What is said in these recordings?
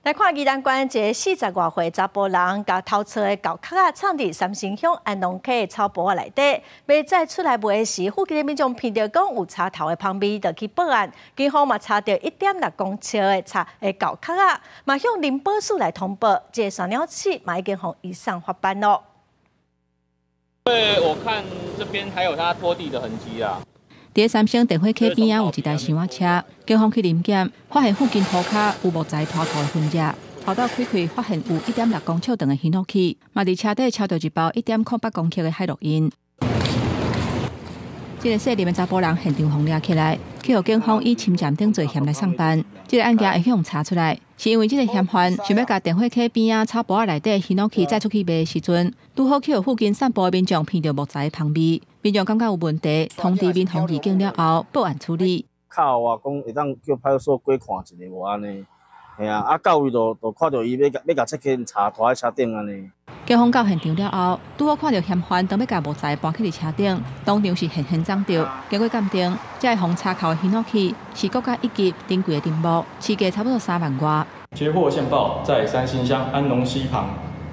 來看宜蘭縣一个40外歲查埔人，共偷趖的厚殼仔藏佇三星鄉安農溪草埔仔內底，欲載出來賣時，附近的民眾聞著講有柴頭的芳味，就去報案。警方嘛查著1.6公尺的柴的厚殼仔，嘛向林保署來通報，這个山鳥鼠嘛已經予移送法辦囉。對，我看這邊還有他拖地的痕跡啊。佇三星電火溪邊仔有一台箱仔車，警方去臨檢，發現附近塗跤有木材拖土的痕跡。塗斗開開，發現有1.6公尺長的緋諾齒，嘛佇車底抄著一包1.08公克的海洛因。這个姓林的查埔人現場予掠起來，去予警方以侵佔等罪嫌來送辦。這个案件會予查出來，是因為這个嫌犯想欲共電火溪邊仔草埔仔內底緋諾齒載出去賣的時陣，拄好去予附近散步的民眾聞著木材的芳味，民眾感覺有問題，通知民防義警了後，報案處理。敲我講會當叫派出所過看一下無按呢？嘿啊，啊到位就看著伊欲共欲共這根柴拖佇車頂按呢。警方到現場了後，拄好看著嫌犯當欲共木材搬去佇車頂，當場是現行摠著。經過鑑定，這个予柴剾的緋諾齒是國家一級珍貴的林木，市價差不多3萬外。接獲線報，在三星鄉安農溪旁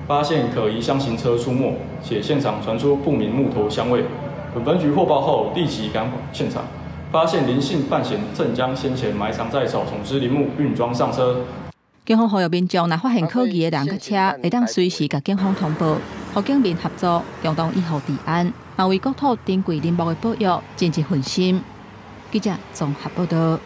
發現可疑箱型車出沒，且現場傳出不明木頭香味。本分局獲報後，立即趕往現場，發現林姓犯嫌正將先前埋藏在草叢之林木運裝上車。警方呼籲民眾，若發現可疑的人佮車，會當隨時共警方通報，予警民合作，共同維護治安，嘛為國土珍貴林木的保育盡一份心。記者綜合報導。